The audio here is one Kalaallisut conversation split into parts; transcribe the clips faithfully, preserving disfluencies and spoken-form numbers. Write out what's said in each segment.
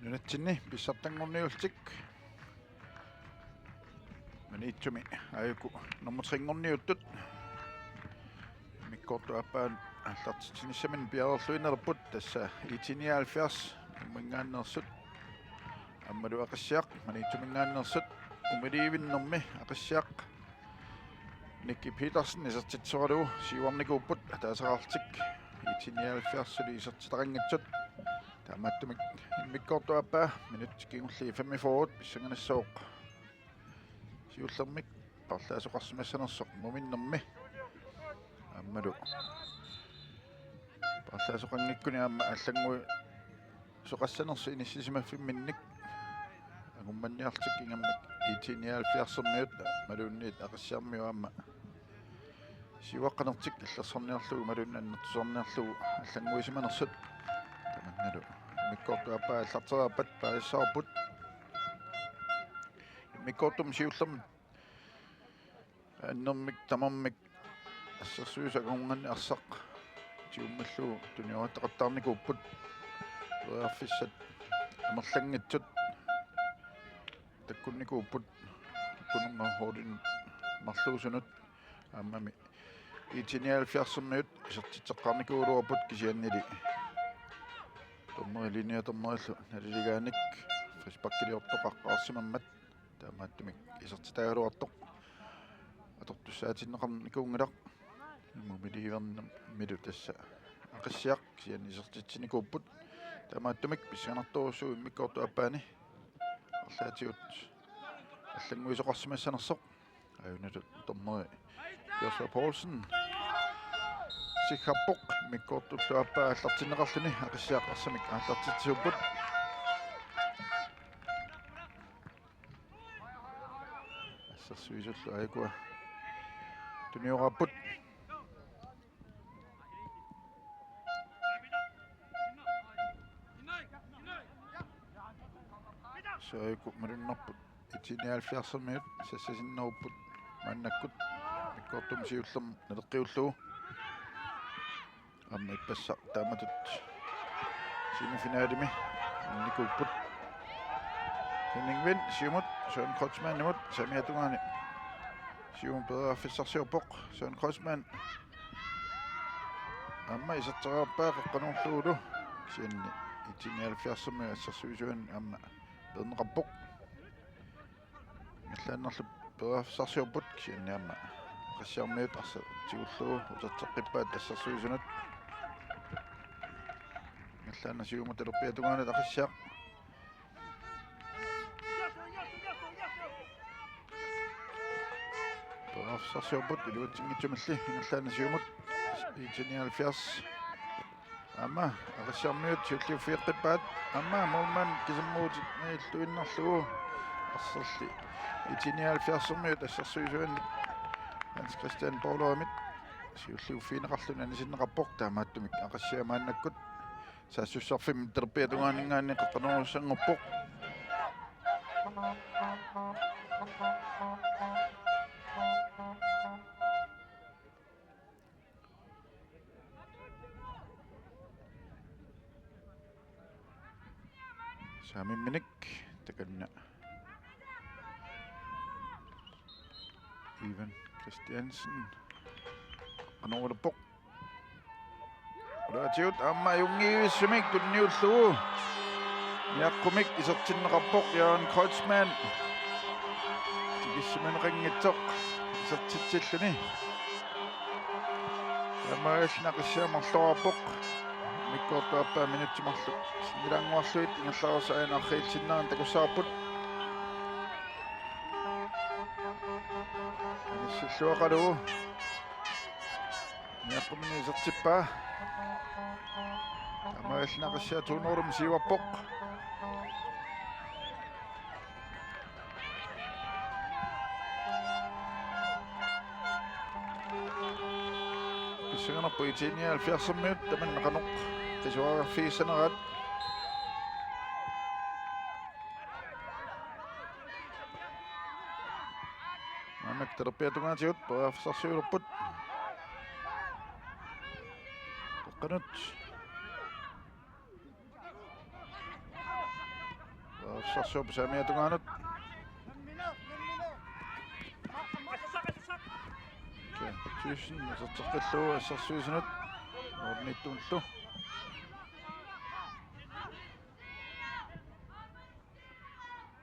Nunatsinni pissartanngorniullutik. Maniitsumi aajuku nummer tre-nngorniuttut. Immikkoortup aappaa aallartitsinissaminut piareerluinnarput, tassa I T nioghalvfjerds Nuumminngaanneersut aammalu Aqissiaq, Maniitsuminngaanneersut. Umidiivinnermi Aqissiaq Nicky Petersen isertitsisoralugu siuarnikuupput, ataasiarlutik I T nioghalvfjerds suli isertitaqanngitsut. Taamaattumik immikkoortup aappaa minutsit kingulliit femogfyrre pissanganassaaq siullermik paarlaasoqarsimassanersoq muminnermi. Aammalu paarlaasoqanngikkuni aamma allannguisoqassanersoq inissisimaffimmik angummanniarlutik ingammik I T nioghalvfjerdsermiut imaluunniit Aqissiarmiut aamma siuaqqanertik illersorniarlugu imaluunniit annertusarniarlugu allannguisimanersut. Tamannalu immikkoortup aappaa aallartereerpat paasissavarput. Immikkoortumut siullermik annermik tamarmik assersuisut anguniarneq arsaq tigummallugu tuniortaqattaarnikuupput. Periarfissat amerlanngitsut takkunnikuupput. Kununga holdinut marluusunut aammami I T nioghalvfjerdsermiut isertitseqqaarnikuugaluarput, kisiannili dommeri, linjedommerillu naliligaanik frisparkiliortoqaqqaarsimammat taamaattumik isertitaagaluartoq atortussaatinneqarnikuunngilaq. Umidiivinnermilu tassa Aqissiaq kisianni isertitsinikuupput. Taamaattumik pissanganartorujussuuvoq immikkoortup aappaani arlaatigut allannguisoqarsimassanersoq. Aajuna dommeri Joshua Poulsen sigappoq, immikkoortup aappaa aallartinneqarluni Aqissiaq arsamik aallartitsisuupput. Assersuisullu aajukua tunioraapput. Saajuku malunnarput I T nioghalvfjerdsermiut sassasinnerupput maannakkut immikkoortumut siullermik naleqqiullugu. Aamma ippassaq taamatut semifinalimi nikuupput. Henning Vind siumut Søren Kreutzmannimut, saamiata tungaani siumut periarfissarsiorpoq Søren Kreutzmann. Aamma iserteriarpaa qeqqanoorlugulu, kisianni I T nioghalvfjerdsermiut assersuisuanik aamma peerneqarpoq. Ingerlaannarlu periarfissarsiorput, kisianni aamma Aqissiarmiut arsaq tigullugu uterteqqippaat assersuisunut. Ingerlaannaq siumut talerpiata tungaanut Aqissiaq. Periarfissarsiorput iluatsinngitsumilli ingerlaannaq siumut. I T nioghalvfjerds aamma Aqissiarmiut siulliuffigeqqippaat. Aamma målmand kisimmuutit nailluinnarlugu arsalli I T nioghalvfjerdsermiut assersuisuannik Hans Christian Bowlerimit siulliuffigineqarluni anisinneqarpoq, taamaattumik Aqissiaq maannakkut saassussarfimmi talerpiata tungaaninngaanniit qeqqanoorussanngorpoq. Saamimminik takanna Ivan Christiansen qeqqanoorulerpoq. Olaatigut aamma ajunngivissumik tunniullugu niaqqumik isertinneqarpoq Jørgen Kreutzmann. Tikissimaneqanngitsoq isertitsilluni. Taamaalilluni Aqissiaq marloraarpoq. Immikkoortup aappaa minutsit marluk sinnilaannguarlugit ingerlareersaannaarfiit sinnaanut takussavarput. Inissilluaqalugu niaqquminik isertippaa. Taamaalilluni Aqissiaq to nul-imut siuarpoq. Pissanganarpoq I T nioghalvfjerdsermiut tamanna qanoq qisuariarfigissaneraat. Maannakkut talerpiata tungaatigut periarfissarsiulerput. Qeqqanut. Periarfissarsiorput saamiata tungaanut. Kenneth Thyssen iserteqqillugu assersuisunut målimiittumullu.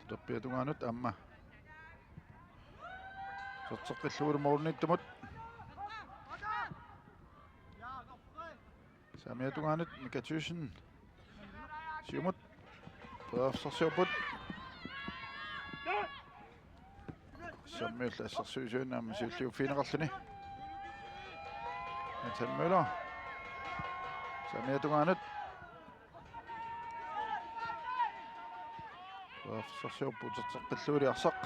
Talerpiata tungaanut aamma iserteqqillugulu målimiittumut. Saamiata tungaanut Mika Thyssen. Siumut. Periarfissarsiorput. Saamiullu assersuisuinnaq aamma siulliuffigineqarluni. Nathan Møller. Saamiata tungaanut. Periarfissarsiorput iserteqqillugulu arsaq.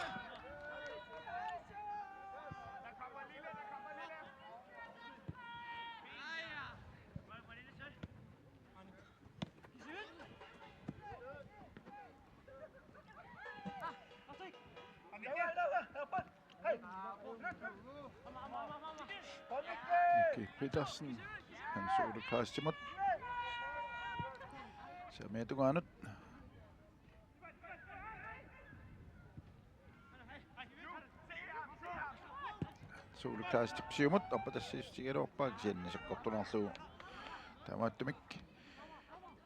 Nicky Petersen, Hans Ole Kleistimut. Saamiata tungaanut. Ole Kleistip siumut, aappatassaasigaluarpaa kisianni sakkortunerlugu. Taamaattumik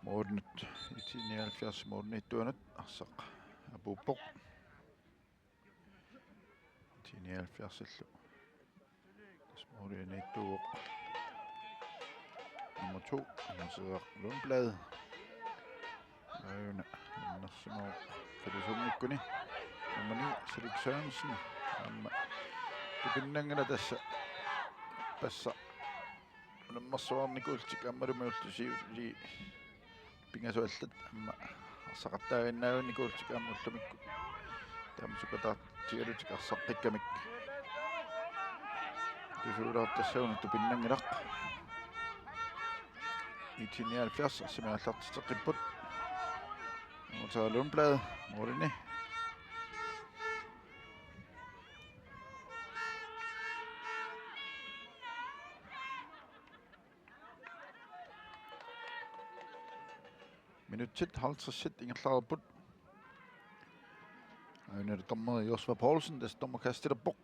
målinut, IT nioghalvfjerds målimiittuanut arsaq apuuppoq. IT nioghalvfjerdsillu. Tassa målimiittuuvoq nummer to, Moses Lundblad. Aajuna annersimavoq Filisungikkuni. Nummer ni, Felix Sørensen. Aamma tupinnanngilaq tassa. Passa. Unammersuarnikuullutik aammalumi ullut siulliit pingasut allat aamma arsaqattaaginnaavinnikuullutik aamma ullumikkut. Taama sukataartigalutik arsaqqikkamik. Tusuulaartassaguni tupinnanngilaq. IT nioghalvfjerds arsamik aallartitseqqipput. Moses Lundblad målini. Minutsit halvtredsit ingerlareerput. Aajuna dommeri Josva Poulsen, tassa dommerkastilerpoq.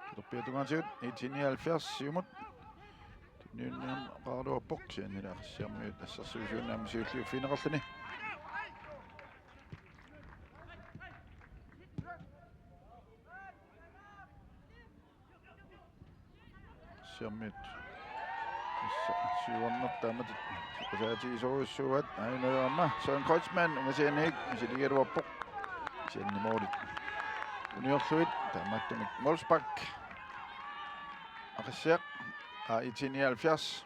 Talerpiata tungaatigut, IT nioghalvfjerds siumut. Tunniunniarneqaraluarpoq, kisianni Aqqarsiarmiut assersuisuinnaq aamma siulliuffigineqarluni. Aqqarsiarmiut. Tassa siuarnertaa aamma sukasaatigisorujussuuaat, aajuna aamma Søren Kreutzmann ungasianiit misiligaluarpoq. Kisianni målit uniorlugit, taamaattumik målspark. Aqqarsiaq, A I T nioghalvfjerds.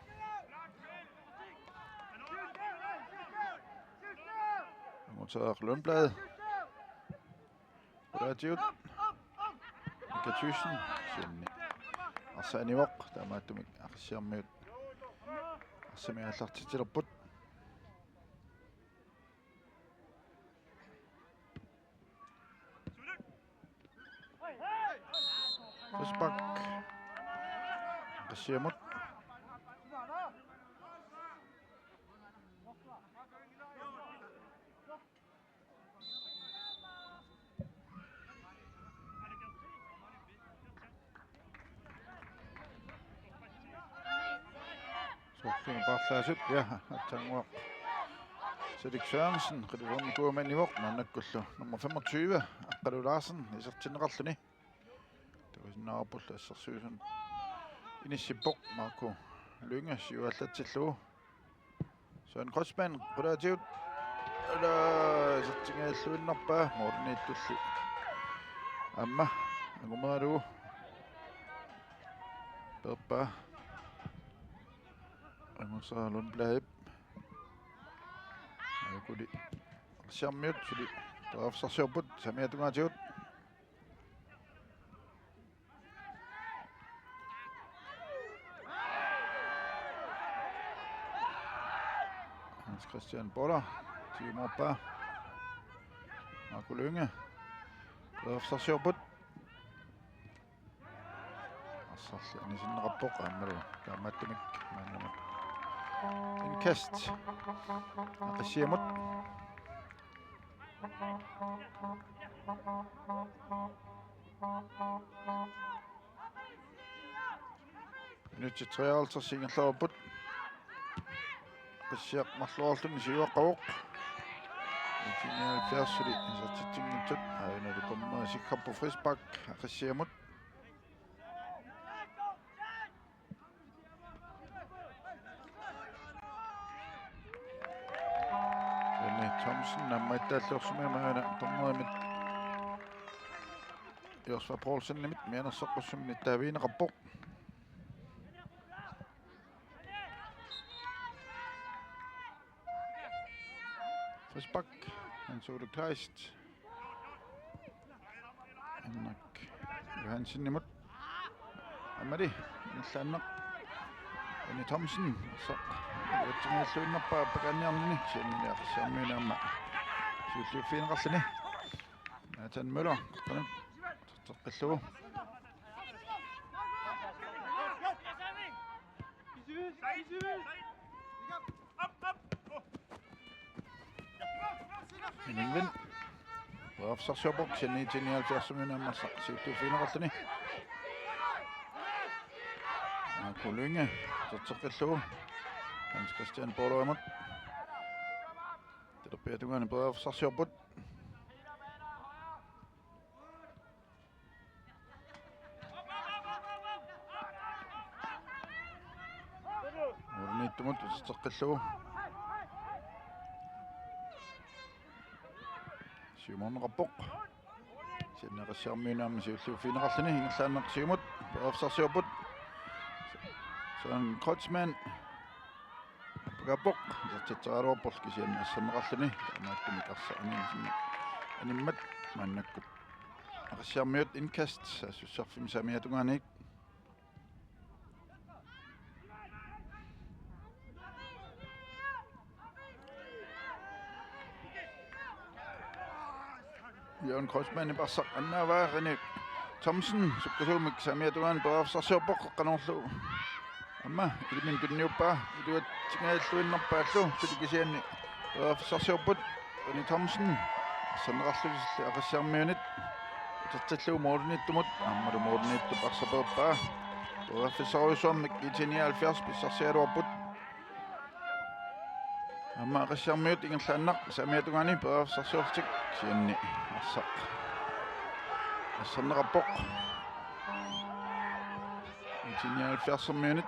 Angutaaq Lundblad. Qulaatigut. Mika Thyssen. Kisianni arsaq anivoq, taamaattumik Aqqarsiarmiut arsamik aallartitsilerput. Frispark. Aqqarsiamut. Soorlu paarlaasut, ja, aatsaannguaq. Felix Sørensen, qilifernikuumanivoq, maannakkullu nummer femogtyve, Aqqalu Larsen, isertinneqarluni. Takusinnaavarpullu assersuisunut inissippoq, Marco Lynge siuallatsillugu. Søren Kreutzmann, qulaatigut. Ala, isertinngilluinnarpaa, målimiittulli. Aamma, angumeralugu. Peerpaa. Angutaaq Lundbladip. Aajukuli. Aqqarsiarmiut, suli. Periarfissarsiorput, saamiata tungaatigut. Hans Christian Boller, siumoorpaa. Marco Lynge. Periarfissarsiorput. Arsarli anisinneqarpoq aammalu taamaattumik maannamut Indkast. Aqissiamut. Minutsit treoghalvtreds ingerlareerput. Aqissiaq marloraarluni siuaqqavoq. Nioghalvfjerds isertitsinngitsut. Aajuna dommeri sikkarpoq frispark Aqissiamut. Jenny Thomsen aamma ittaalluarsumiuma aajuna dommerimit Josfa Poulsenimit mianersoqqussummik nittaavigineqarpoq. Frispark, Hans Ole Kleist. Henrik Johansenimut. Aamma ingerlaannaq. Jenny Thomsen, arsaq. Uatsinngualluinnarpaa aappakanniarnini, kisiannili Aqissiarmiunit aamma siulliuffigineqarluni. Nathan Møller, qanoq, terteqqillugu. Iningvin. Periarfissarsiorpoq, kisianni T nioghalvfjerdsimiunit aamma arsaq siulliuffigineqarluni. Aaku Lynge, terteqqillugu. Hans Christian Borgimut. Talerpiata tungaani periarfissarsiorput. Målimiittumut iserteqqillugu. Siumoorneqarpoq. Kisianni Aqissiarmiunit aamma siulliuffigineqarluni, ingerlaannaq siumut periarfissarsiorput. Søren Kreutzmann. Aappakoorpoq, isertitseriaraluarpoq kisianni asserneqarluni. Taamaattumik arsaq anim-, animmat maannakkut. Aqissiarmiut indkast, saassussarfimmi saamiata tungaaniit. Jørgen Kreutzmannip arsaq annaavaa, René Thomsen sukkasuumik saamiata tungaani periarfissarsiorpoq, qeqqanoorlugu aamma iliminut tunniuppaa, iluatsinngilluinnarpaallu, suli kisianni periarfissarsiorput. René Thomsen, asserneqarlutillu Aqissiarmiunit, utertillugu målimiittumut, aammalu målimiittup arsaq peerpaa. Periarfissarujussuarmik I T nioghalvfjerds pissarsiaraluarput. Aamma Aqissiarmiut ingerlaannaq saamiata tungaani periarfissarsiorlutik, kisianni arsaq asserneqarpoq. I T nioghalvfjerdsimiunit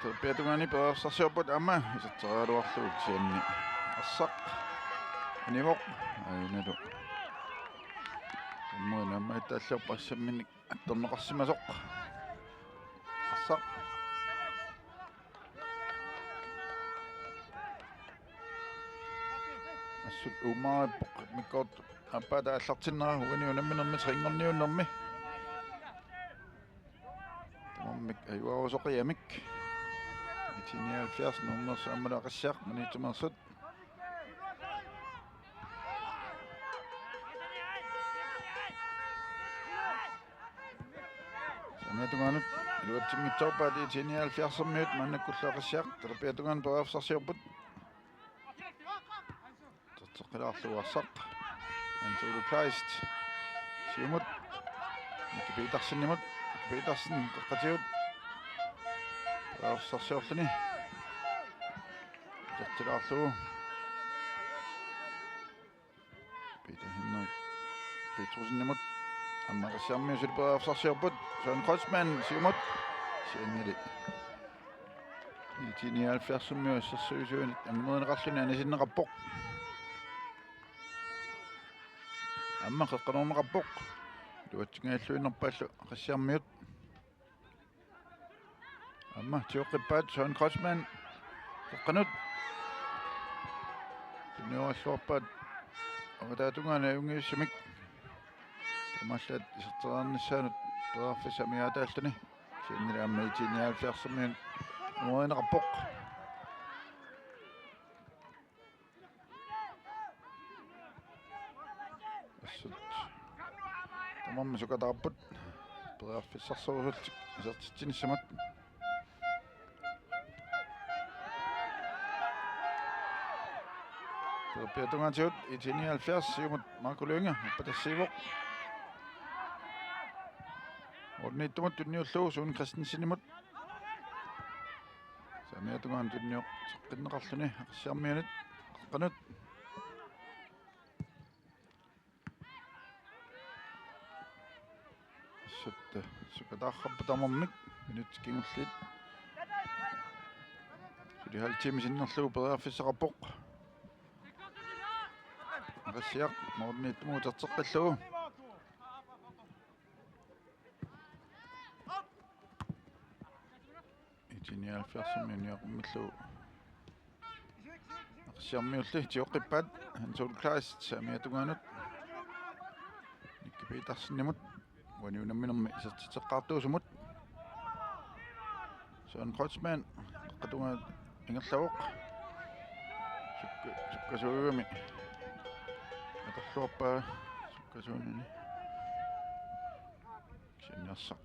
talerpiata tungaani periarfissarsiorput aamma isertitseriaraluarlugu, kisianni arsaq anivoq, aajunalu. Dommerit aamma ittaalluarput assamminik attorneqarsimasoq. Arsaq. Assut uummaarippoq immikkoortoq aappaata aallartinnera, uani unamminermi trinngorniunnermi. Tamarmik ajuarusoqiamik. I T nioghalvfjerds Nuummeersut aammalu Aqissiaq, Maniitsumeersut. Saamiata tungaanut iluatsinngitsoorpaat I T nioghalvfjerdsimiut, maannakkullu Aqissiaq talerpiata tungaani periarfissarsiorput. Terteqqilaarlugu arsaq. Hans Ole Kleist. Siumut. Miki Petersenimut. Miki Petersen, qeqqatigut. Periarfissarsiorluni. Tertilaarlugu. Peter Henrik Petrussenimut. Aamma Aqissiarmiut suli periarfissarsiorput. Søren Kreutzmann siumut. Kisiannili I T nioghalvfjerdsimiut assersuisuinit angumerineqarluni anisinneqarpoq. Aamma qeqqanoorneqarpoq. Iluatsinngilluinnarpaallu Aqissiarmiut. Aamma tioqqippaat Søren Kreutzmann. Qeqqanut. Tunnioralluarpaat avataata tungaani ajunngivissamik. Taamaallaat iserteriarnissaanut periarfissaq amigaataalluni. Kisiannili aamma I T nioghalvfjerdsimiut angumerineqarpoq. Assut tamarmik sukataarput periarfissarsiorlutik isertitsinissamut. Talerpiata tungaatigut I T nioghalvfjerds siumut Marco Lynge, appatassiivoq. Målimiittumut tunniullugu Sune Christensenimut. Saamiata tungaanut tunniuteqqinneqarluni Aqissiarmiunit qeqqanut. Assut sukataarput tamarmik minutsit kingulliit. Suli halv time sinnerlugu periarfissaqarpoq. Aqissiaq målimiittumut uterteqqillugu. I T nioghalvfjerdsimi uniaqummillugu Aqissiarmiulli tioqqippaat. Hans Ole Kleist saamiata tungaanut Nicky Petersenimut, uani unamminermi isertitseqqaartuusumut. Søren Kreutzmann qeqqata tungaanut ingerlavoq. Sukka-, sukkasuugami atorluarpaa sukkasuunini. Kisianni arsaq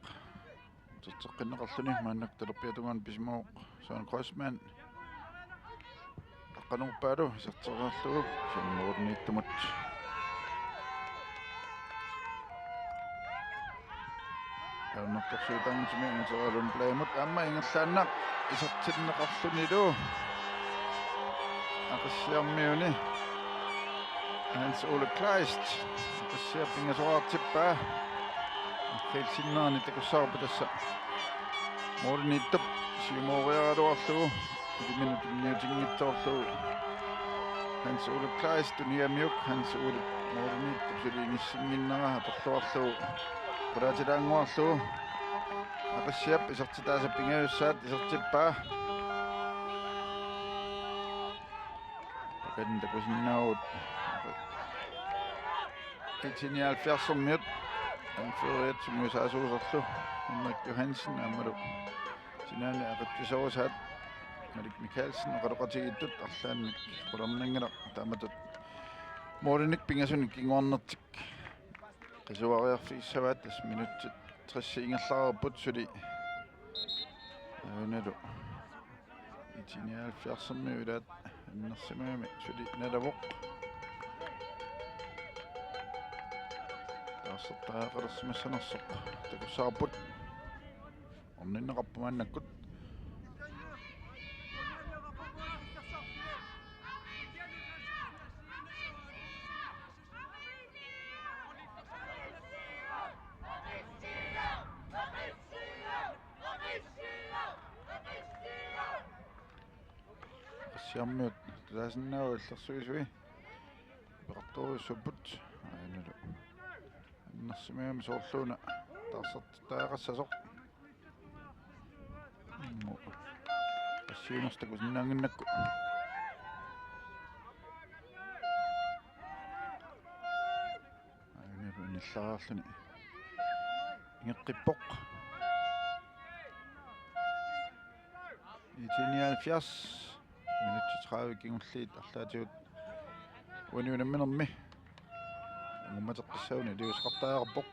uterteqqinneqarluni maannakkut talerpiata tungaanut pisimavoq Søren Kreutzmann. Qeqqanukarpaalu iserteriarlugu kisianni målimiittumut. Ajornartorsiutaanngitsumik Angerlaannaq aamma ingerlaannaq isertinneqarlunilu Aqissiarmiuni Hans Ole Kleist Aqissiaq pingasoraartippaa. Aqissiaq sinnerani takussavarput tassa. Målimiittup siumooriaraluarlugu iliminut tunniutinngitsoorlugu Hans Ole Kleist tunigamiuk Hans Ole målimiittup suli inissinnginnera atorluarlugu qulaatilaannguarlugu. Aqissiap isertitaasa pingajussaat isertippaa. Takanna takusinnaavugut I T nioghalvfjerdsermiut anføreriat sungiusaasuusarlu Henrik Johansen aammalu sinaani aqitsisuusaat Malik Mikaelsen oqaloqatigiittut arlaannik qularnanngilaq taamatut målinik pingasunik kinguarnertik qisuariarfigissavaat. Tassa minutsit tres ingerlareerput suli. Aanalu I T nioghalvfjerdsermiut ilaat annersimagami suli nalavoq. Taarsertariaqalersimassanersoq takussavarput. Orninneqarpoq maannakkut. Aqissiarmiut tulaasinnaavoq illersuisui. Peqartorujussuupput. Aanalu annersimagami soorluuna taarsertariaqassasoq. Aamma assigiinnersoq takusinnaannginnakku. Aanalu inillariarluni ingeqqippoq. I T nioghalvfjerds. Minutsit tredive kingulliit arlaatigut uani unamminermi angummateqqissaanut iliuuseqartariaqarpoq.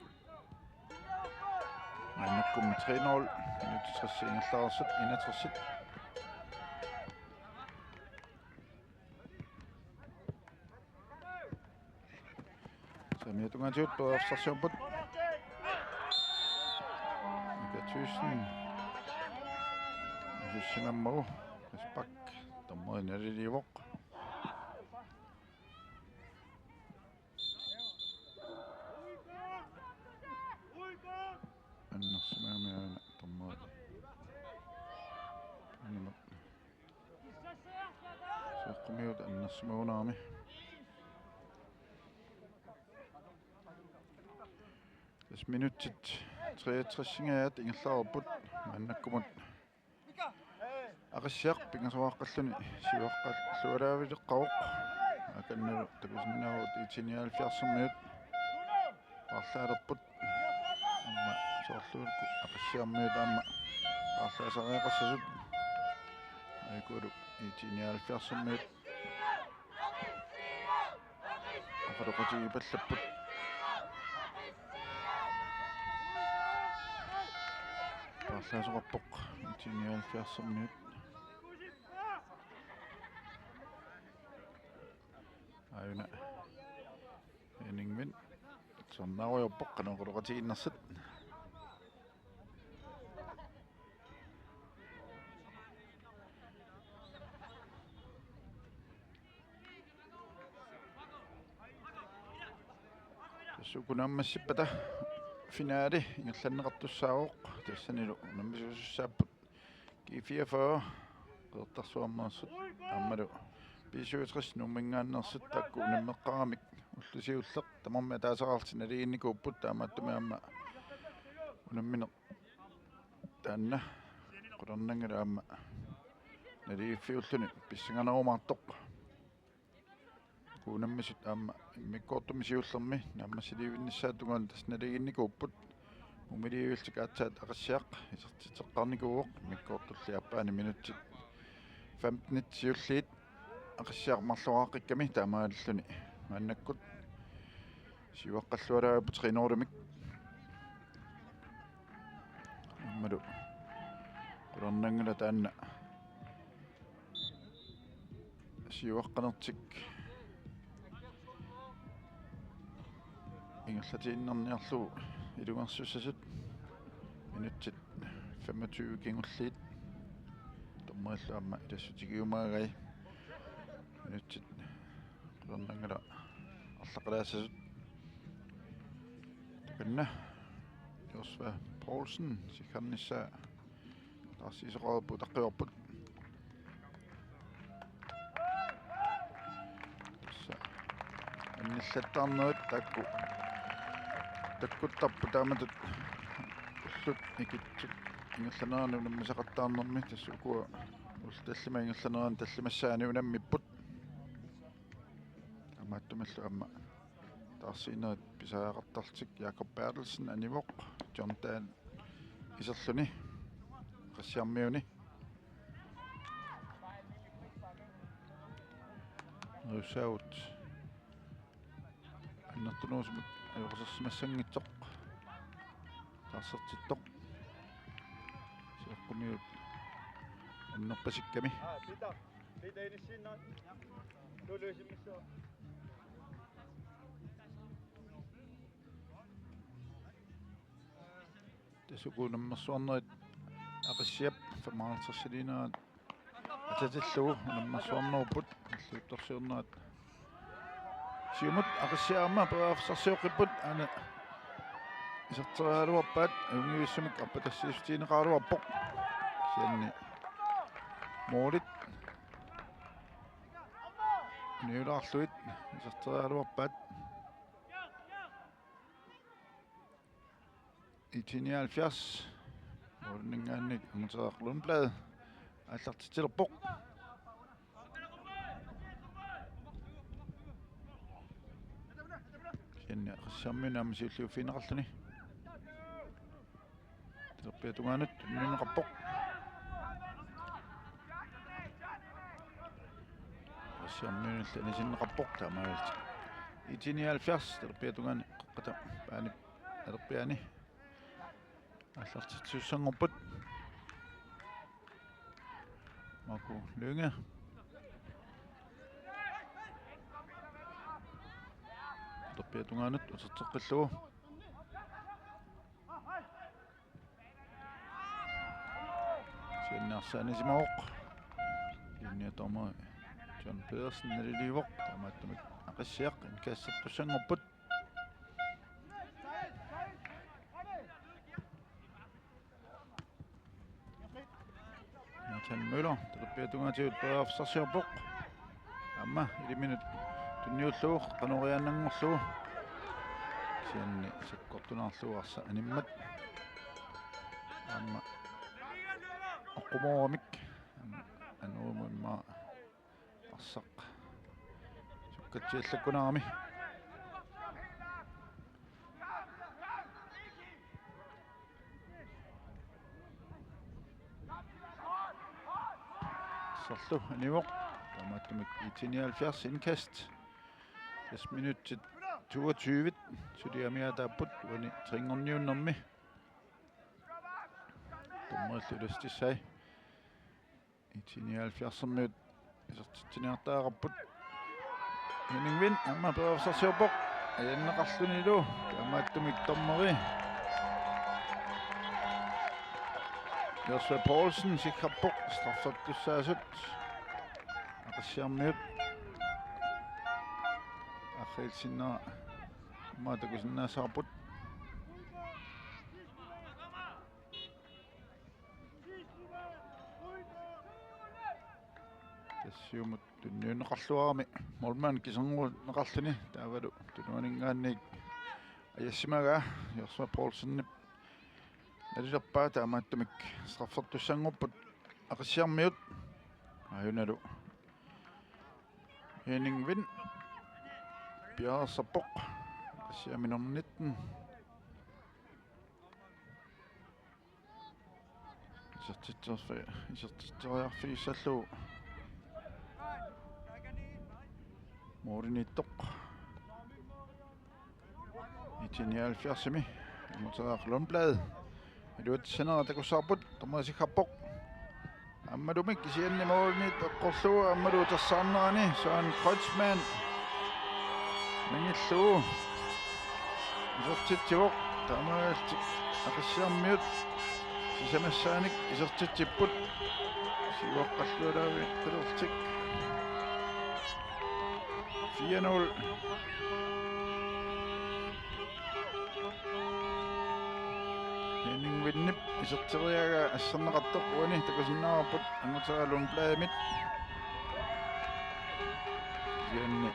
Maannakkummi tre nul, minutsit tres ingerlareersut, enogtres. Saamiata tungaatigut periarfissarsiorput. Mika Thyssen. Sussimammagu. Chris Bak. Dommeri naliliivoq. Annersimagami aana dommeri. Anima. Seqqumiut annersimagunarami. Tassa minutsit treogtres-ingajaat ingerlareerput maannakkumut. Aqissiaq pingasoqaqqalluni siuaqqallualaavileqqavoq. Akannalu takusinnaavugut I T nioghalvfjerds-ermiut paarlaalerput. Aamma soorluukkut Aqissiarmiut aamma paarlaasariaqassasut. Aajuku I T nioghalvfjerds-ermiut oqaloqatigiippallapput. Paarlaasoqarpoq I T nioghalvfjerds-ermiut. Una Henningmik. Sornaarujoorpoq qanoq oqaloqatigiinnersut. Tassa uku naammassippata finale ingerlanneqartussaavoq. Tassanilu unammisuusussaapput G fireogfyrre Qeqertarsuarneersut aammalu B syvogtres Nuumminngaanneersut, taakku unammeqqaramik ulloq siulleq tamarmik ataaseqarlutik naligiinnikuupput, taamaattumik aamma unammineq taanna qularnanngilaq aamma naligiiffiulluni pissanganerumaartoq. Uku unammisut aamma immikkoortumi siullermi naammassilivinnissaata tungaanut tassa naligiinnikuupput. Mumiliivillutik aatsaat Aqissiaq isertitseqqaarnikuuvoq, immikkoortulli aappaani minutsit femtenit siulliit Aqissiaq marloriaqqikkami taamaalilluni maannakkut siuaqqalluaraapput Qiinuulimik. Aammalu qularnanngilaq taanna siuaqqanertik ingerlatiinnarniarlugu ilungersussasut. Minutsit femogtyve kingulliit. Dommerillu aamma ilassutigiumaagai. Minutsit qularnanngilaq arlaqalaassasut. Takanna Josva Poulsen sikkernissaa taarsiisoqarpoq, utaqqivarput. Tassa annillattaarnerit taakku takkuttarput taamatut ullut ikitsut ingerlaneranni unammisaqattaarnermi. Tassa ukua ullut tallimat ingerlaneranni tallimassaani unammipput. Taamaattumillu aamma taarsiinerit pisariaqartarlutik. Jakob Berthelsen anivoq, John Dahl iserluni Aqissiarmiuni. Neriussaagut annertunerusumik ajoqusersimassanngitsoq taarsertittoq. Siaqqumiut annerpasikkami. Tassa uku unammersuarnerit Aqissiap femoghalvtredsiliinerat atatillugu unammersuarnerupput, illuuttorsiornerat. Siumut Aqissiaq aamma periarfissarsioqqipput, aana iserteriaraluarpaat, ajunngivissumik arpatassiissutigineqaraluarpoq. Kisianni målit uniulaarlugit iserteriaraluarpaat. I T nioghalvfjerds. Måliminngaanniit Amutereeraq Lundblad aallartitsilerpoq. Kisianni Aqissiarmiuni aamma siulliuffigineqarluni. Talerpiata tungaanut tunniunneqarpoq. Aqissiarmiunillu anisinneqarpoq taamaalillutik. I T nioghalvfjerds talerpiata tungaani qeqqata paani talerpiaani aallartitsissanngorput. Marco Lynge. Talerpiata tungaanut uterteqqillugu. Kisianni arsaq anisimavoq. Linjedommer John Pedersen naliliivoq. Taamaattumik Aqissiaq indkastertussanngorput. Nathan Møller, talerpiata tungaatigut periarfissarsiorpoq. Aamma iliminut tunniullugu, qanoq iliornanngorlugu. Kisianni sakkortunaarlugu arsaq animmat. Aamma oqqumoorumik. Aamma anorumut immaqa arsaq sukkatsiallakkunaarami. Arsarlu anivoq. Taamaattumik I T nioghalvfjerds indkast. Tres minutsit toogtyve. Suli amigaataapput uani trinngorniunnermi. Dommerillu ilastissai. I T nioghalvfjerdsermiut isertitsiniartariaqarput. Henning Vind aamma periarfissarsiorpoq. Ajanneqarlunilu taamaattumik dommeri Joshua Poulsen sikkarpoq straffertussaasut. Aqissiarmiut arriilsinnera aamma takusinnaassavarput. Tassa siumut tunniunneqarluarami målmand kisernguneqarluni taavalu tunuaninngaanniit ajassimagaa Joshua Poulsenip nalilerpaa. Taamaattumik straffertussanngupput Aqissiarmiut. Aajunalu Henning Vind piareersarpoq. Aqissiami nummer nitten. Isertitserfi-, isertitseriarfigissallugu målimiittoq. Nitten nioghalvfjerdsimi Angutaq Lundblad iluatsissanera takussavarput, dommeri sikkarpoq. Aammalumi kisianni målimiittoq eqqorlugu aammalu utersaarnerani Søren Kreutzmann mingillugu isertitsivoq. Taamaalillutik Aqissiarmiut sisamassaanik isertitsipput. Siuaqqallualaarlutik. Fire nul. Henning Vindip iserteriaraa asserneqartoq uani takusinnaavarput Angutaq Lundbladimit. Kisianni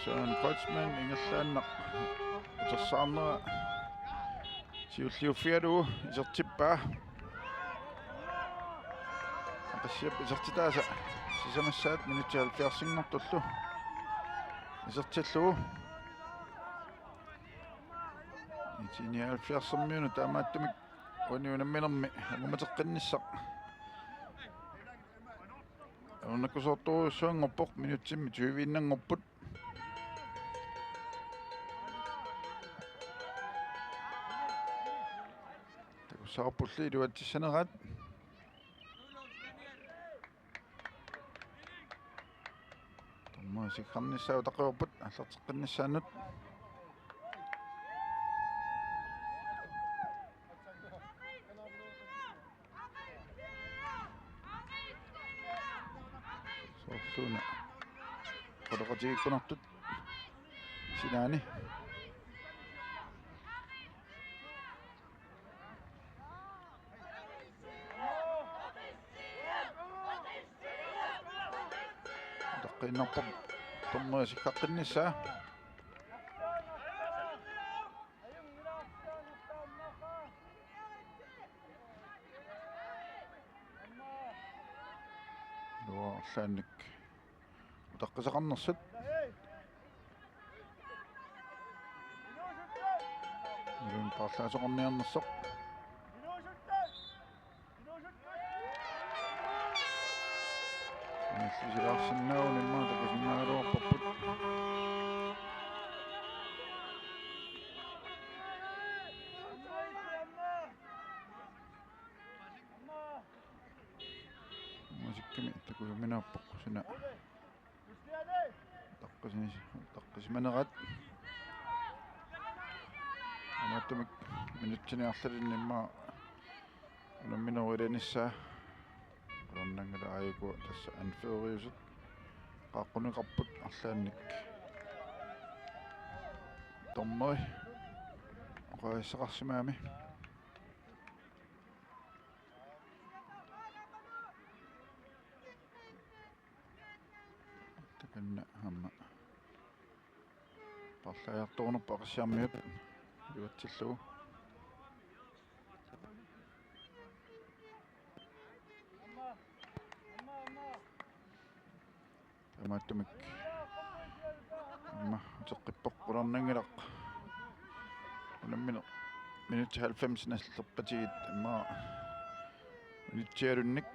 Søren Kreutzmann ingerlaannaq utersaarnera siulliuffigalugu isertippaa. Aqissiap isertitaasa sisamassaat minutsit halvfjerdsinngortullu isertillugu. Nitten nioghalvfjerdsimmiuna taamaattumik uani unamminermi angummateqqinnissaq ajornakusoortorujussuanngorpoq, minutsimmi tyviinnanngorput. Takussavarpulli iluatsissaneraat. Dommerit sikkarnissaat utaqqeqarput aallarteqqinnissaannut. Soorluuna qulequtigiikkunartut sinaani. Utaqqiinnarpoq dommerit sikkaqqinnissaa. Iluarlaannik utaqqisaqarnersut. Iluanni paarlaasoqarniarnersoq. Anillisilaarsinnaavoq immaqa takusinnaagaluarparput. Musikkimi takujuminaappoq suna. Taqqisini-, taqqisimanerat. Taamaattumik minutsini arlalinni immaqa unamminerup ilanissaa. Qularnanngilaq, aajuku tassa anføreriusut qaaqquneqarput arlaannik. Dommeri oqaasissaqarsimagami. Takanna aamma paarlaajartornerput Aqissiarmiut iluatsillugu. Taamaattumik aamma uteqqippoq, qularnanngilaq. Unammineq minutsit halvfems nallerpatigit immaqa minutsialunnik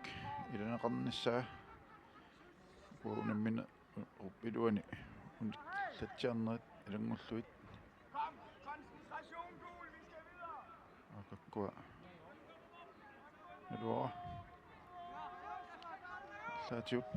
ilaneqarnissaa. Uku unamminerup iluani unallatsiarnerit ilanngullugit. Aajuku naluara. Allaatigut.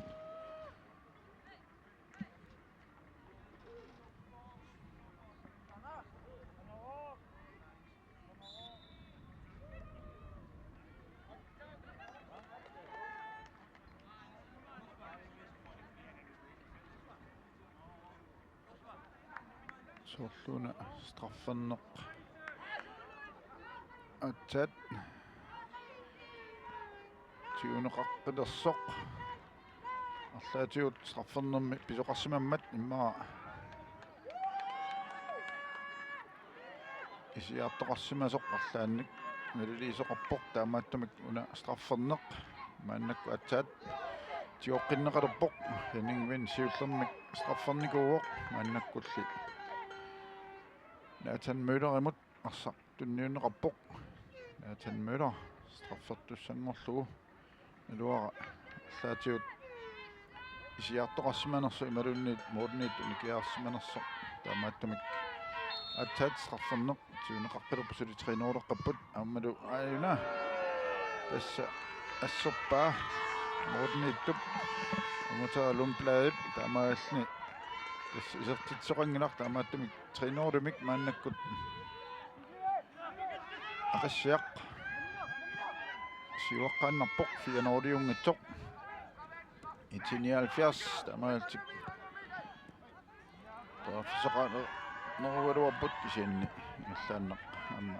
Torluuna strafferneq aatsaat tiguneqaqqilersoq. Arlaatigut straffernermi pisoqarsimammat immaqa isiartoqarsimasoq arlaannik naliliisoqarpoq, taamaattumik una strafferneq maannakkut aatsaat tigoqqinneqalerpoq. Henning Wind siullermik straffernikuuvoq, maannakkulli Nathan Møllerimut arsaq tunniunneqarpoq. Nathan Møller straffertussanngorlugu. Naluara arlaatigut isiartoqarsimanersoq imaluunniit målimiittut nikiarsimanersoq, taamaattumik aatsaat strafferneq tiguneqaqqilerpoq, suli tredive-rleqapput aammalu aajuna. Tassa asserpaa målimiittup Angutera Lundbladip, taamaalilluni tassa isertitsisoqanngilaq, taamaattumik tredive-rlemik maannakkut Aqissiaq siuaqqaannarpoq, fire-rliunngitsoq. I T nioghalvfjerds taamaalillutik periarfissaqarnerugaluarput, kisianni ingerlaannaq aamma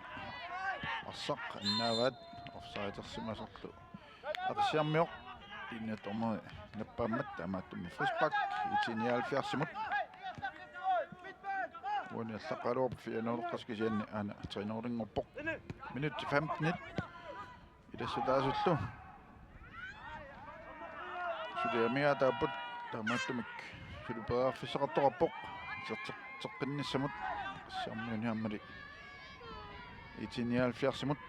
arsaq annaavaat offsidersimasorlu. Aqissiarmioq, linjedommeri nappaammat, taamaattumik frispark I T nioghalvfjerdsimut. Uani allaqqagaluarpoq fire-rleqasoq, kisianni aana tredive-rlinngorpoq. Minutsit femten ilassutaasullu suli amigaataapput, taamaattumik suli periarfissaqartoqarpoq iserteqqinnissamut. Aqissiarmiuni aammali I T nioghalvfjerdsimut.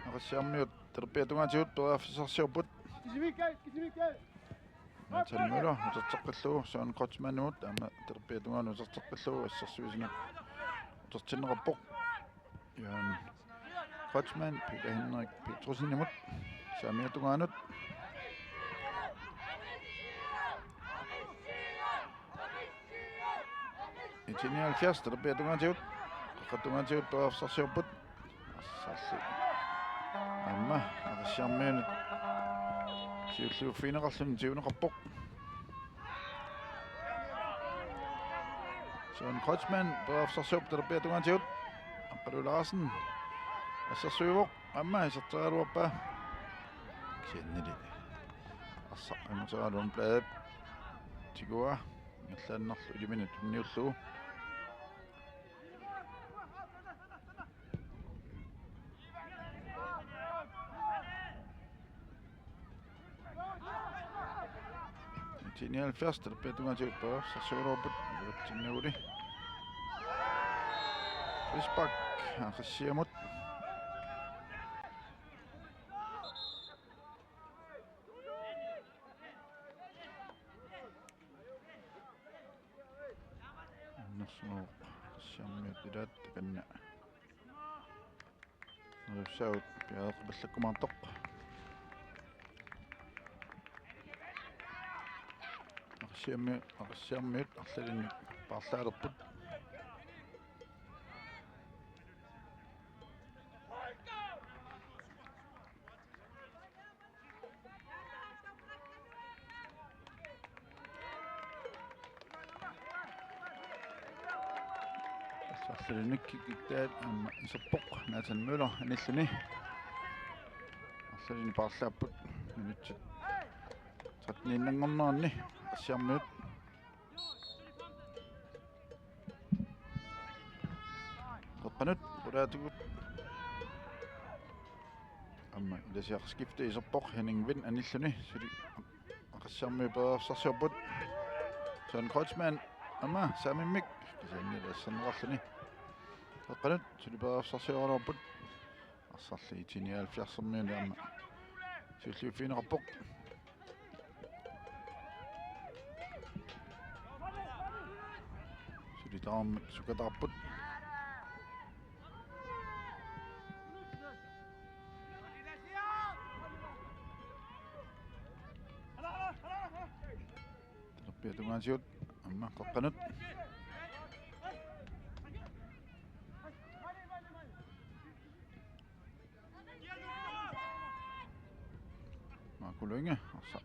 Aqissiarmiut talerpiata tungaatigut periarfissarsiorput. Nathan Møller uterteqqillugu Søren Kreutzmannimut, aamma talerpiata tungaanut uterteqqillugu assersuisunut utertinneqarpoq. Jørgen Kreutzmann Peter Henrik Petrussenimut, saamiata tungaanut. I T nioghalvfjerds talerpiata tungaatigut, qaqqat tungaatigut periarfissarsiorput. Arsarli aamma Aqissiarmiunut siulliuffigineqarluni tiguneqarpoq. Søren Kreutzmann periarfissarsiorpoq talerpiata tungaatigut. Aqqalu Larsen assersuivoq, aamma iserteriaraluarpaa. Kisiannili arsaq Angutera Lundbladip tiguaa, ingerlaannarlu iliminut tunniullugu. I T nioghalvfjerds talerpiata tungaatigut periarfissarsiorput, iluatsinnaguli. Frispark Aqissiamut. Annersuaq Aqissiarmiut ilaat takanna. Nalussaavut piareeqqipallakkumaartoq. Aqissiarmi-, Aqissiarmiut arlalinnik paarlaalerput. Arsaq arlalinnik kikkittaat aamma iserpoq, Nathan Møller anilluni. Arlalinnik paarlaapput minutsit tretteniinnanngorneranni Aqissiarmiut. Qeqqanut qulaatigut. Aamma ilasiaq skifte iserpoq, Henning Wind anilluni, suli Aqissiarmiut periarfissarsiorput. Søren Kreutzmann aamma saamimmik, kisianni asserneqarluni. Qeqqanut suli periarfissarsioraluarput. Arsarli I T nioghalvfjerdsimiuni aamma siulliuffigineqarpoq. Suli tamarmik sukataarput. Talerpiata tungaatigut aamma qeqqanut. Marco Lynge arsaq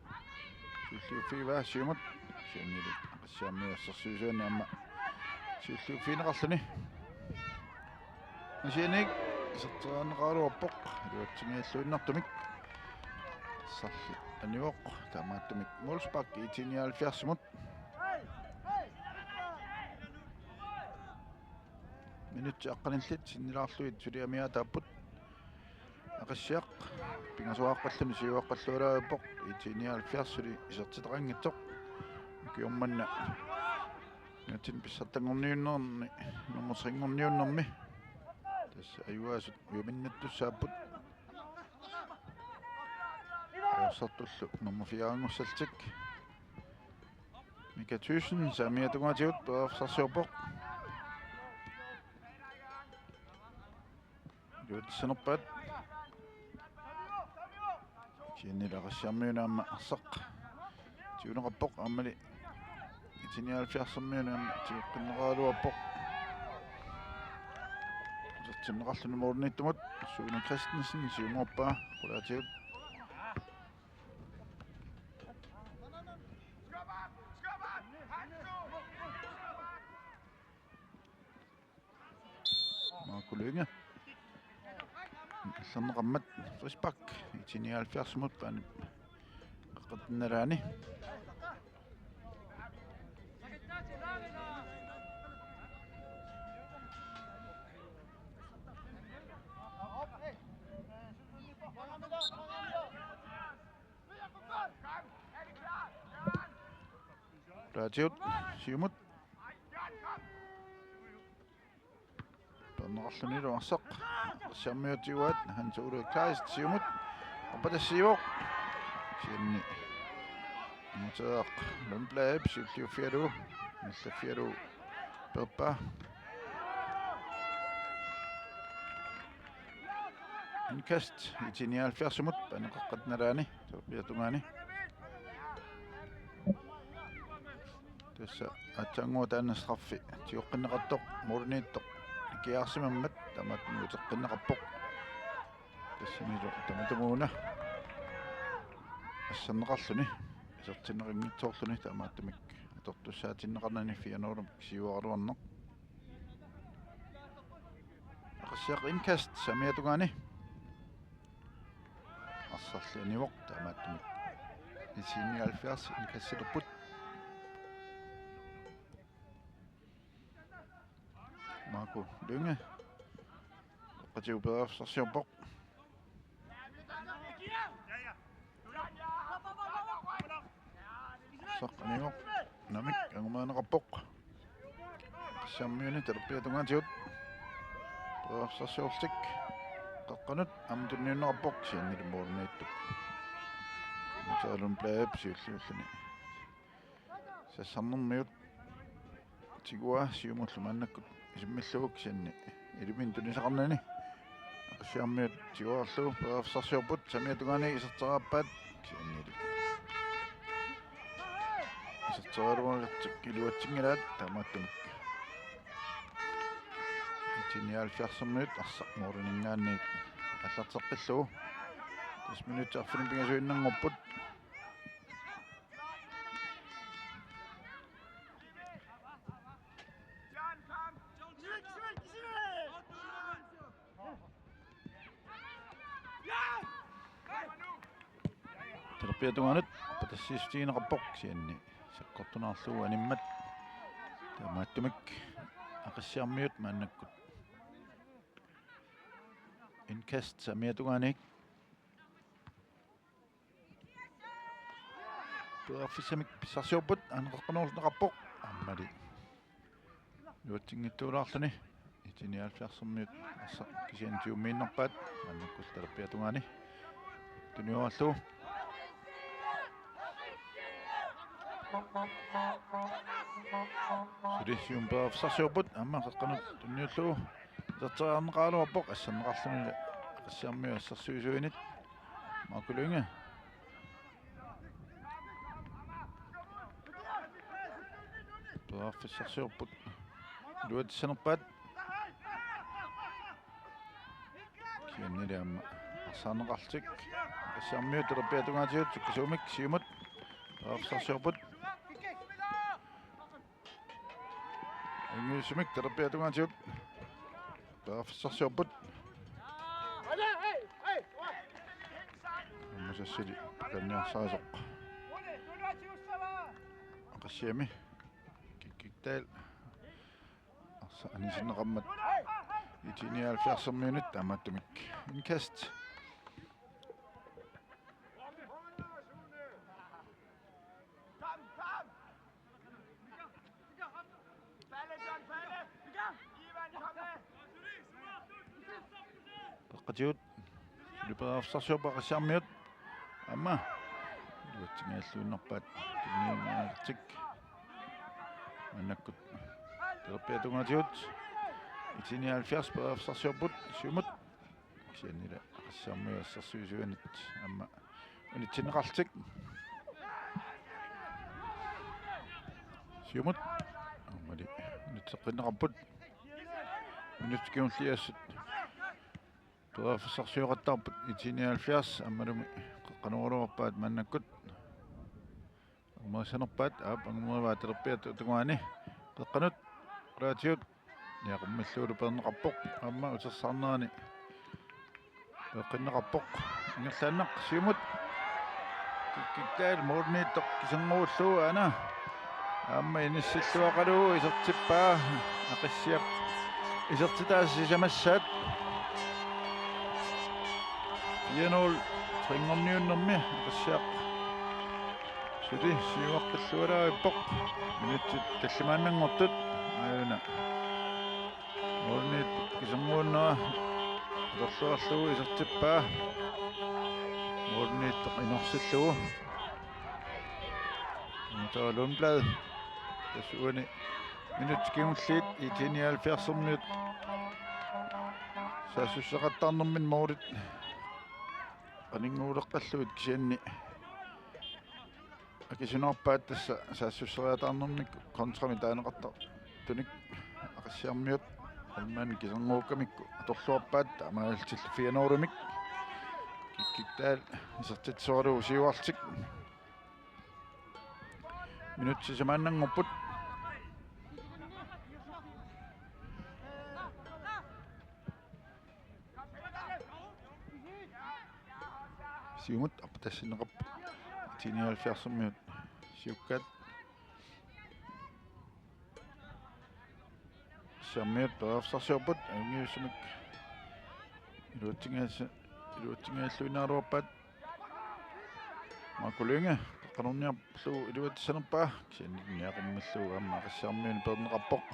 siulliuffigivaa siumut, kisiannili Aqissiarmiut assersuisuanni aamma Siulliuffigineqarluni. Asianik iserteriarneqaraluarpoq iluatsinngilluinnartumik. Arsarli anivoq, taamaattumik målspark I T nioghalvfjerdsimut. Minutsit aqqanillit sinnilaarlugit suli amiaataapput. Aqissiaq pingasoqqalluni siuaqqallualaarpoq, I T nioghalvfjerdsili isertitaqanngitsoq. Ukiormanna nunatsinni pissartanngorniunnermi, nummer tre-nngorniunnermi. Tassa ajugaasut ujuminnattussaapput. Ajorsartullu nummer fire-nngussallutik. Mika Thyssen saamiata tungaatigut periarfissarsiorpoq. Iluatsissinerpaat. Kisiannili Aqissiarmiunit aamma arsaq tiguneqarpoq, aammali I T nioghalvfjerdsimut aamma tigoqqinneqaraluarpoq. Isertinneqarluni målimiittumut Sune Christensen siumorpaa qulaatigut. Marco Lynge. Allanneqarmat frispark I T nioghalvfjerdsimut baanip qeqqata nalaani. Qulaatigut siumut. Peerneqarlunilu arsaq. Aqissiarmiut tiguaat, Hans Ole Kleist siumut. Arpatassiivoq. Kisianni Muteaq Lundblad siulliuffigalugu, nallaffigalugu peerpaa. Indkast I T nioghalvfjerdsimut baanip qeqqata nalaani, talerpiata tungaani. Tassa aatsaannguaq taanna straffi tigoqqinneqartoq, målimiittoq nikiaarsimammat, taamaattumik uteqqinneqarpoq. Tassanilu tamatumuuna asserneqarluni isertinneqanngitsoorluni, taamaattumik atortussaatinneqarnani fire nul siuaraluarneq. Aqissiaq indkast saamiata tungaani. Arsarli anivoq, taamaattumik I T nioghalvfjerds indkastilerput. Marco Lynge. Qeqqatigut periarfissarsiorpoq. Arsaq anivoq. Namik angumerineqarpoq. Aqissiarmiuni talerpiata tungaatigut periarfissarsiorlutik. Qeqqanut aamma tunniunneqarpoq, kisiannili målimiittup Muteaq Lundbladip siulliulluni sassarnermigut tiguaa siumullu maannakkut isimmillugu, kisianni ilumini tunisaqarnani. Aqissiarmiut tiguaarlugu periarfissarsiorput, saamiata tungaani iserteriarpaat, kisiannili iserteriaraluarlutik iluatsinngilaat, taamaattumik I T nioghalvfjerdsimut arsaq måliminngaanniit aallarteqqillugu. Tassa minutsit arfineq-pingasuinnanngorput. Talerpiata tungaanut arpatassiissutigineqarpoq, kisianni sakkortunaarlugu animmat. Taamaattumik Aqissiarmiut maannakkut indkast saamiata tungaani. Periarfissamik pissarsiorput, aana qeqqanoorneqarpoq. Aammali iluatsinngitsoorluni. I T nioghalvfjerdsimut arsaq kisianni tigummiinnarpaat, maannakkut talerpiata tungaani tuniorallugu. Suli siumut periarfissarsiorput, aamma qeqqanut tunniullugu iserteriarneqaraluarpoq, asserneqarluni Aqissiarmiut assersuisuinit. Marco Lynge. Periarfissarsiorput. Iluatsissinerpaat. Kisiannili aamma arsaarneqarlutik. Aqissiarmiut talerpiata tungaatigut sukkasuumik siumut periarfissarsiorput. Ajunngitsumik talerpiata tungaatigut periarfissarsiorput. Aamma Sassili peqarniarsarisoq Aqissiami. Kikkik Dahl. Arsaq anisinneqarmat I T nioghalvfjerdsermiunit taamaattumik. Indkast. Peqqatigut. Suli periarfissarsiorput Aqissiarmiut. Aamma iluatsinngilluinnarpaat tunniunniartik. Maannakkut talerpiata tungaatigut. I T nioghalvfjerds periarfissarsiorput siumut. Kisiannili Aqissiarmiut assersuisuanit aamma unitsinneqarlutik. Siumut. Aammali unitseqqinneqarput. Minutsit kingulliit assut periarfissarsioqattaarput I T nioghalvfjerds aammalumi qeqqanooraluarpaat maannakkut. Angumerisanerpaat, aap, angumerivaat talerpiata tungaani. Qeqqanut, qulaatigut, niaqummillugulu peerneqarpoq, aamma utersaarnerani peeqqinneqarpoq, ingerlaannaq, siumut. Kikkik Dahl, målimiittoq, kiserngullugu aana. Aamma inissilluaqalugu isertippaa, Aqissiaq isertitaasa sisamassaat. Fire nul, tre-nngorniunnermi, Aqissiaq. Suli siuaqqillualaarpoq. Minutsit tallimaannanngortut. Aajuna. Målimiittoq kisernguunnera atorluarlugu isertippaa. Målimiittoq inorsillugu. Anita Lundblad. Tassa uani minutsit kingulliit I T nioghalvfjerdsermiut saassusseqattaarnermini målit qaninnguuleqqallugit kisianni akisunaarpaat tassa saassusseriataarnermik kontramik taaneqartartunik. Aqissiarmiut Holman kisernguukkamikku atorluarpaat, taamaalillutik fire nul-imik. Kikkik Dahl isertitsisoralugu siuarlutik. Minutsit sisamaannanngorput. Siumut aputassinneqarput. I T nioghalvfjerdsermiut siukkaat. Aqissiarmiut periarfissarsiorput, ajunngitsumik iluatsinngilluinnaruappaat. Marco Lynge, qeqqanorniarlugu iluatsissanerpaa, kisianni niaqummillugu aamma Aqissiarmiuni peerneqarpoq.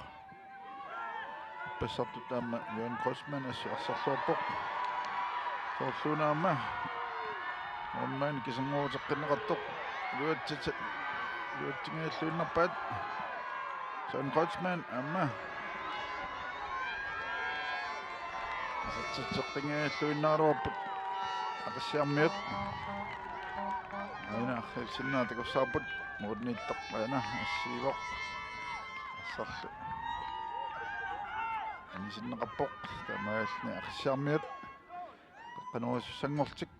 Ippassartut aamma Johan Kreutzmann assu arsarluarpoq. Soorluuna aamma Holman kisernguuteqqinneqartoq. Iluatsitsa-, iluatsinngilluinnarpaat. Søren Kreutzmann aamma. Isertitseqqinngilluinnaraluarput Aqissiarmiut. Aajuna arrillisinnaat takussavarput, målimiittoq aana assiivoq. Arsarlu anisinneqarpoq, taamaalilluni Aqissiarmiut qeqqanorisussanngorlutik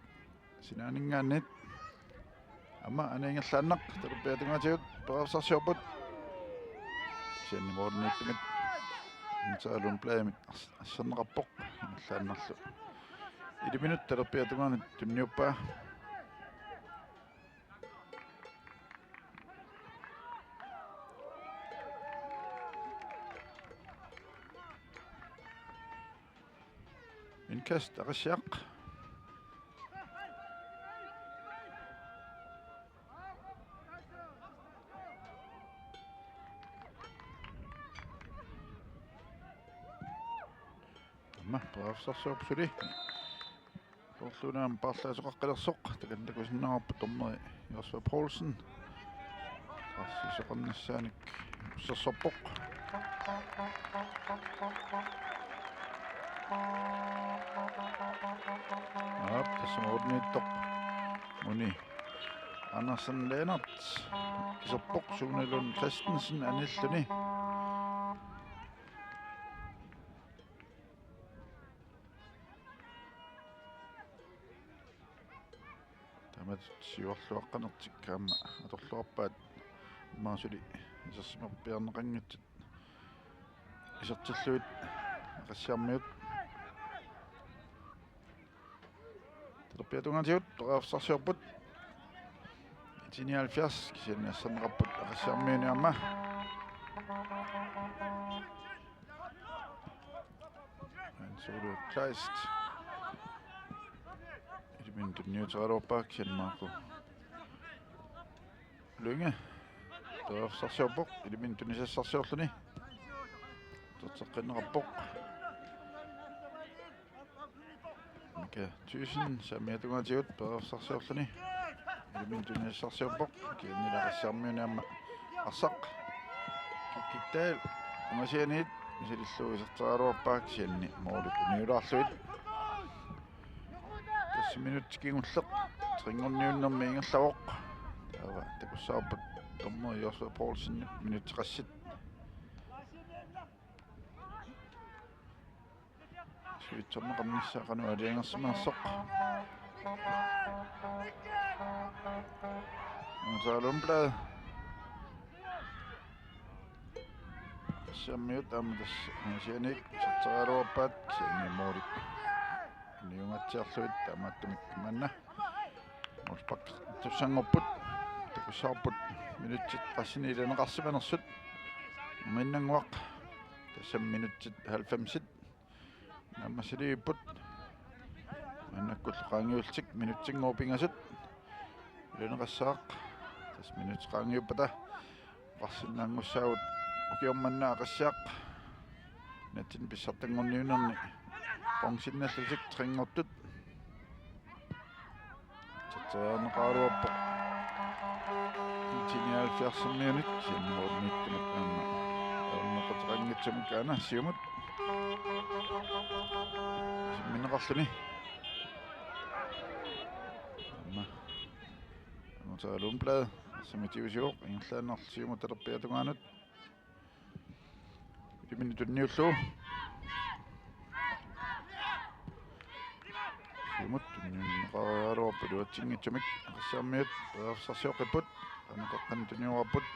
sinaaninngaanniit. Aamma aana ingerlaannaq talerpiata tungaatigut periarfissarsiorput. Kisianni målimiittumit Anita Lundbladimit ars-, arserneqarpoq, ingerlaannarlu. Elleve minut talerpiata tungaanut tunniuppaa. Indkast Aqissiaq. Aamma periarfissarsiorput suli. Soorluuna aamma paarlaasoqaqqilersoq, takanna takusinnaavarput dommeri Josva Poulsen. Paarsisoqarnissaanik ussersorpoq. Aap, tassa målimiittoq Muni Andersen Lennert kiserpoq, Sune Lund Christensen anilluni. Taamatut siuarluaqqanertik aamma atorluarpaat, immaqa suli isersimapiarneqanngitsut. Isertillugit Aqqarsiarmiut. Talerpiata tungaatigut periarfissarsiorput. Nitten nioghalvfjerds kisianni asserneqarput Aqqarsiarmiuni aamma. Hans Ole Kleist. Ilumut tunniuteriaraluarpaa kisianni Marco Lynge periarfissarsiorpoq, ilumut tunisassarsiorluni. Uterteqqinneqarpoq. Mika Thyssen saamiata tungaatigut periarfissarsiorluni. Ilumut tunisassarsiorpoq, kisianni Aqqarsiarmiuni aamma arsaq. Kikkik Dahl ungasianiit misilillugu iserteriaraluarpaa kisianni måli tuniulaarlugu. Tassa minutsi kingulleq tre-nngorniunnermi ingerlavoq. Taava takussavarput dommeri Josua Poulsen minutsit qassit. Sivitsorneqarnissaa qanoq aalajangersimanersoq. Aqqarsiarmiut aamma tassa ungasianiit iserteriaraluarpaat kisianni måli tuniungatsiarlugu, taamaattumik maanna målspark tussanngorput. Takussavarput minutsit qassinik ilaneqarsimanersut. Maannannguaq tassa minutsit halvfemsit naammassiliivipput. Maannakkullu qaangiullutik minutsinngooq pingasut ilaneqassaaq. Tassa minutsit qaangiuppata oqarsinnaanngussaagut ukioq manna Aqqarsiaq nunatsinni pissartanngorniunnerni bronzennallutik tre-nngortut. Iserteriarneqaraluarpoq. Nitten nioghalvfjerds-imiunit sinnuorniittumik aamma. Erneqateqanngitsumik aana siumut. Simminneqarluni. Aamma. Aamma Lundblad. Samitiusivoq. Ingerlaannarlu siumut talerpiata tungaanut. Ilumut tunniullugu. Siumut tunniunneqaraluarput iluatsinngitsumik. Aqqarsiarmiut periarfissarsioqqipput. Qanoq qeqqanut tuniorarput.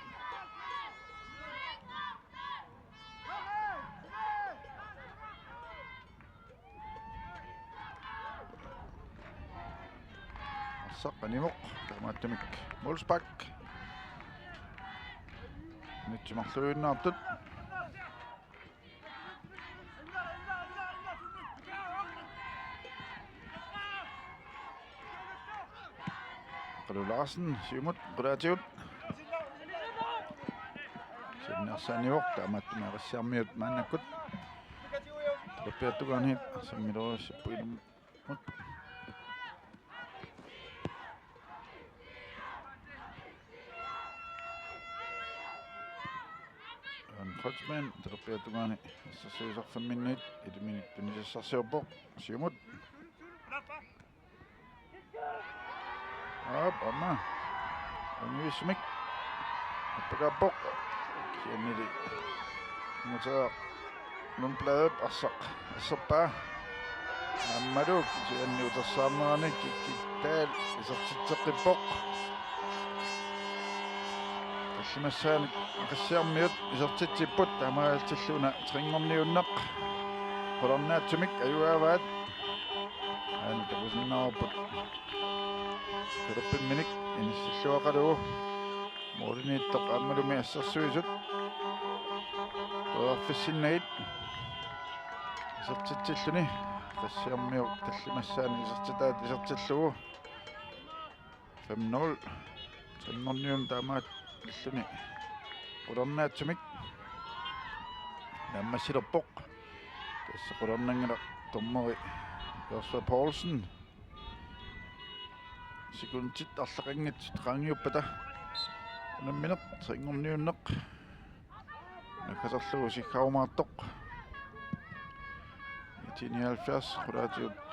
Arsaq animoq, taamaattumik målspark. Nunatsinni marluinnartut. Qalu Larsen, siumut, qulaatigut. Sinnersaanivoq, taamaattumik Aqqarsiarmiut maannakkut. Talerpiata tungaaniit, sammilorissapput ilumut. Jan Kreutzmann, talerpiata tungaani, assersuisarfimminniit, ilumut tunisassarsiorpoq, siumut. Aap, aamma. Univissumik. Appakaappoq. Kisiannili. Mutaa. Lundbladip arsaq. Asserpaa. Aammalu kisianni utersaarnerani Kikkik Dahl isertitseqqippoq. Tallimassaanik Aqqarsiarmiut isertitsipput taamaalilluni tre-nngorniunneq. Qularnaatsumik ajugaavaat. Aana takusinnaavarput. Filippiminnik inissilluaqalugu. Målimiittoq aammalumi assersuisut. Periarfissinnagit. Isertitsilluni. Aqqarsiarmiut tallimassaanik isertitaat isertillugu. Fem nul. Tre-nngorniunneq taamaatilluni. Qularnaatsumik. Naammassilerpoq. Tassa qularnanngilaq dommeri Josua Poulsen. Sekundit arlaqanngitsut qaangiuppata. Unammineq tre-nngorniunneq. Nakkaterlugu siggaarumaartoq. Nitten nioghalvfjerds qulaatigut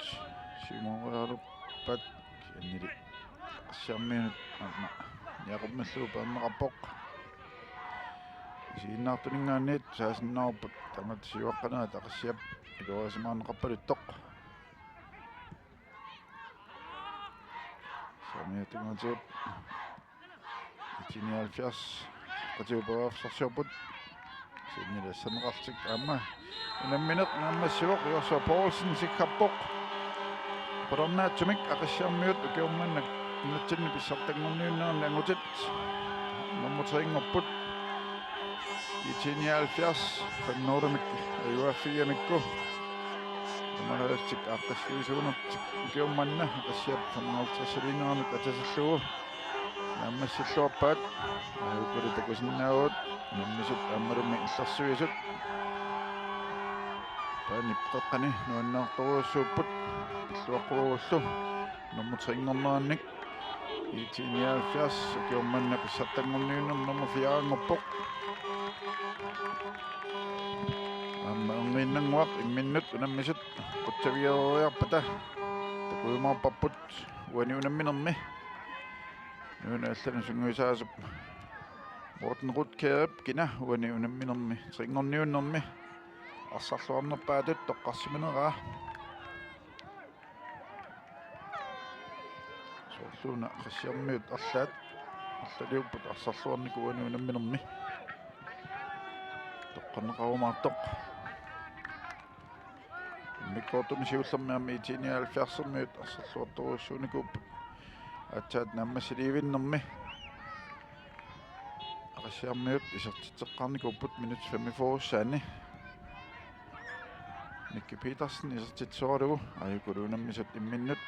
siumoriaruppat kisiannili Aqqarsiarmiunit aamma niaqqummillugu peerneqarpoq. Isiginnaartuninngaanniit saasinnaavarput tamatta siuaqqanerat Aqqarsiap iluarisimaarneqarpaluttoq. Saamiata tungaatigut. Nitten nioghalvfjerds. Qatiuperiarfissarsiorput. Tunnilassaneqartik aamma unammineq naammassivoq, Joshua Poulsen sikkarpoq. Qularnaatsumik Aqissiarmiut ukioq manna nunatsinni pissartanngorniunnermi angutit nummer tre-nngorput. I T nioghalvfjerds fem nul-imik ajugaaffigigamikku. Taamaalillutik aaqqissuisuunertik ukioq manna Aqissiap femoghalvtreds-iliineranut atatillugu naammassilluarpaat. Aajukulu takusinnaavugut unammisut aammalumi illersuisut. Paanip qeqqani nuannaartorujussuupput, pilluaqqugullu nummer tre-nngornerannik. I T nioghalvfjerds ukioq manna pissartanngorniunnermi nummer fire-nngorpoq. Aamma erniinnannguaq imminnut unammisut qutsavigereeriarpata takujumaarparput uani unamminermi. Nunatta allanut sungiusaasup Morten Rutkerep kina uani unamminermi tre-nngorniunnermi arsarluarnerpaatut toqqarsimaneraa. Soorluuna Aqissiarmiut arlaat arlaliupput arsarluarnikuuani unamminermi. Toqqarneqarumaartoq. Immikkoortumi siullermi aamma I T nioghalvfjerds-ermiut arsarluartorujussuunikuupput aatsaat naammassiliivinnermi. Aqissiarmiut isertitseqqaarnikuupput minut femogfyrre-ssaanni. Nicky Petersen isertitsisoralugu aajukulu unammisut imminnut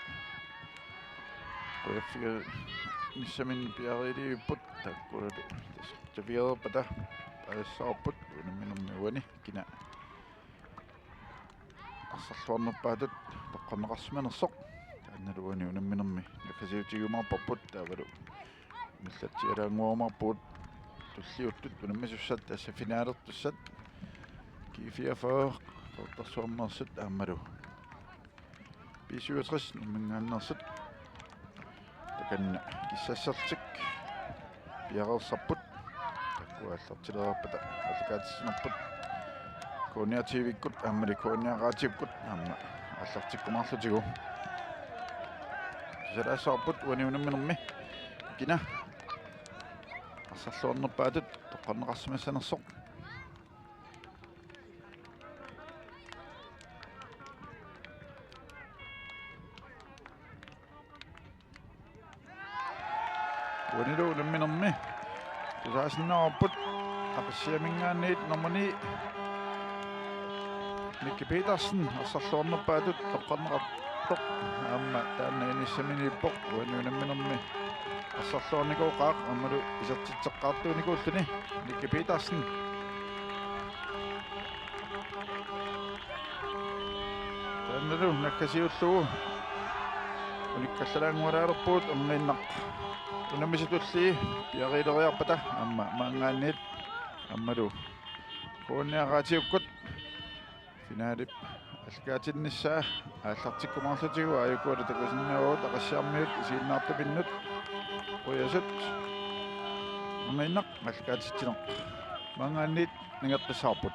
qujaffiginissaminnik piareerivipput, taakkulu tassa qutsavigereerpata paasissavarput unamminermi uani kina arsarluarnerpaatut toqqarneqarsimanersoq. Taannalu uani unamminermi naggasiutigiumaarparput, taavalu ingerlatsialaannguarumaarpugut tulliuttut unammisussat, tassa finalertussat. G fireogfyrre Qeqertarsuarmeersut aammalu B syvogtres Nuumminngaanneersut. Takanna kissassertik piareersarput. Taakku aallartilereerpata aallakaatitsinerput K N R T V-kkut aammali K N R Radiokkut aamma aallartikkumaarlutigu. Tusalaassavarput uani unamminermi kina arsarluarnerpaatut toqqarneqarsimassanersoq. Uanilu unamminermi tusaasinnaavarput Aqissiaminngaanniit nummer ni Nicky Petersen arsarluarnerpaatut toqqarneqartoq. Aamma taanna inissaminiippoq uani unamminermi arsarluarnikooqaaq aammalu isertitseqqaartuunikuulluni Nicky Petersen. Taannalu naggasiullugu unikkallalaanngualaalerpugut, erniinnaq unammisut tullii piareeriarpata aamma maanngaanniit aammalu K N R Radiokkut finalip aallakaatinnissaa aallartikkumaarlutigu. Aajukulu takusinnaavugut Aqissiarmiut isiginnaartuminnut qujasut. Erniinnaq aallakaatitsineq maanngaanniit nangeqqissavarput.